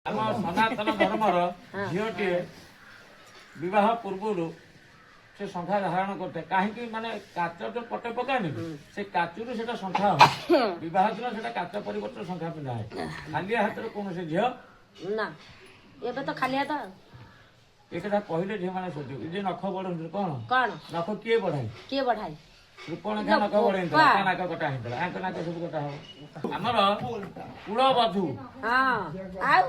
ଆମ ସନାତନ ଧର୍ମର ଝିଅଟିଏ ବିବାହ ପୂର୍ବରୁ ସେ ଶଙ୍ଖା ଧାରଣ କରିଥାଏ। କାହିଁକି? ମାନେ କାଚ ଯୋଉ ପଟେ ପକାନି, ସେ କାଚରୁ ସେଟା ଶଙ୍ଖା ହବ। ବିବାହ ଦିନ ସେଟା କାଚ ପରିବର୍ତ୍ତନ ଶଙ୍ଖା ପିନ୍ଧା ହୁଏ। ଖାଲି ହାତରେ କୌଣସି ଝିଅ ନା, ଏବେ ତ ଖାଲି ହାତ। ଏ କଥା କହିଲେ ଝିଅମାନେ ଶୋଧିବ ଯେ ନଖ ବଢଉଛନ୍ତି କଣ? କଣ? ନଖ କିଏ ବଢାଏ? କିଏ ବଢାଏ? ରୂପଣଖା ନଖ ବଢେଇଥିଲା, ତା ନାକ କଟା ହେଇଥିଲା। ଆଙ୍କ ନାକ ସବୁ କଟା ହବ। ଆମର କୁଳବଧୂ। ହଁ, ଆଉ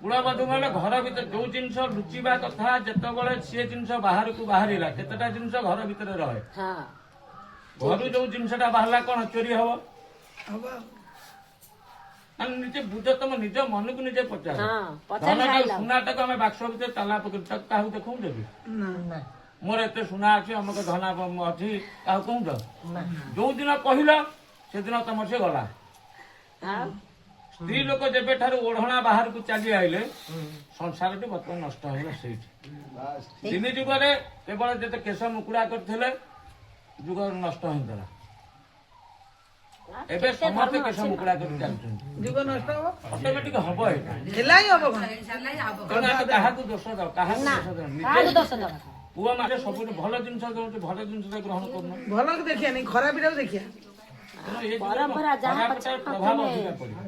କୁଳବଧୂ ମାନେ ଘର ଭିତରେ ଯୋଉ ଜିନିଷ ଲୁଚିବା କଥା, ଯେତେବେଳେ ସିଏ ଜିନିଷ ବାହାରକୁ ବାହାରିଲା, କେତେଟା ଜିନିଷ ଘର ଭିତରେ ରହେ। ଘରୁ ଯୋଉ ଜିନିଷଟା ବାହାରିଲା, କଣ ଚୋରି ହବ? ମାନେ ନିଜେ ବୁଝ, ତମ ନିଜ ମନକୁ ନିଜେ ପଚାର। ହଁ, ପଚାରି ଧନଟାକୁ ସାରିଲ। ସୁନାଟାକୁ ଆମେ ବାକ୍ସ ଭିତରେ ତାଲା ପକେଇଛୁ, ତାକୁ କାହାକୁ ଦେଖଉଛୁ କି? ମୋର ଏତେ ସୁନା ଅଛି, ଅମକ ଧନ ଅଛି, କାହାକୁ କହୁଛ? ଯୋଉ ଦିନ କହିଲ, ସେଦିନ ତମର ସେ ଗଲା। ଆଉ ସ୍ତ୍ରୀ ଲୋକ ଯେବେଠାରୁ ଓଢଣା ବାହାରକୁ ଚାଲି ଆଇଲେ, ସଂସାରଟି ବର୍ତ୍ତମାନ ନଷ୍ଟ ହେଇଗଲା ସେଇଠି। ତିନି ଯୁଗରେ କେବଳ ଯେତେ କେଶ ମୁକୁଡା କରିଥିଲେ, ଯୁଗ ନଷ୍ଟ ହେଇଥିଲା। ଏବେ କେତେ ସମସ୍ତେ ଧର୍ମ କେଶ ଅଛି। ମୁକୁଡା କରି ଚାଲୁଛନ୍ତି। ଯୁଗ ନଷ୍ଟ ହବ। ଅଟୋମେଟିକ ହବ ଏଇଟା। ହେଲା ହିଁ ହବ କଣ? ତେଣୁ ଆମେ କାହାକୁ ଦୋଷ ଦବ? କାହାକୁ ନା ଦୋଷ ଦବ? କାହାକୁ ନିଜେ ଦୋଷ ଦବା? ପୁଅ ମାନେ ସବୁଠୁ ଭଲ ଜିନିଷ ଦଉଛୁ, ଭଲ ଜିନିଷ ଗ୍ରହଣ କରୁନ। ଭଲ ଦେଖିବା ନାଇଁ, ଖରାପଟାକୁ ଦେଖିବା। ତେଣୁ ଏ ଯୁଗରେ ପରମ୍ପରା ଯାହା ଖରାପଟାର ପଛେ ପ୍ରଭାବ ତୁମେ ଅଧିକା ପଡିବ।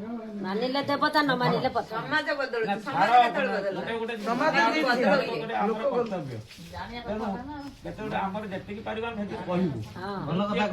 ମାନିଲେ ଦେବତା, ନ ମାନିଲେ ପଥର। ସମାଜ ବଦଳୁଛି। ନା, ସମାଜ ଛାଡ଼, କେତେବେଳେ ବଦଳିଲା? ଗୋଟେ ଗୋଟେ ସମାଜ ଗୋଟେ ଆମର କର୍ତ୍ତବ୍ୟ। ତେଣୁ କେତେ ଗୋଟେ ଆମର ଯେତିକି ପାରିବା ଆମେ ସେତିକି କହିବୁ। ହଁ। ଭଲ କଥା।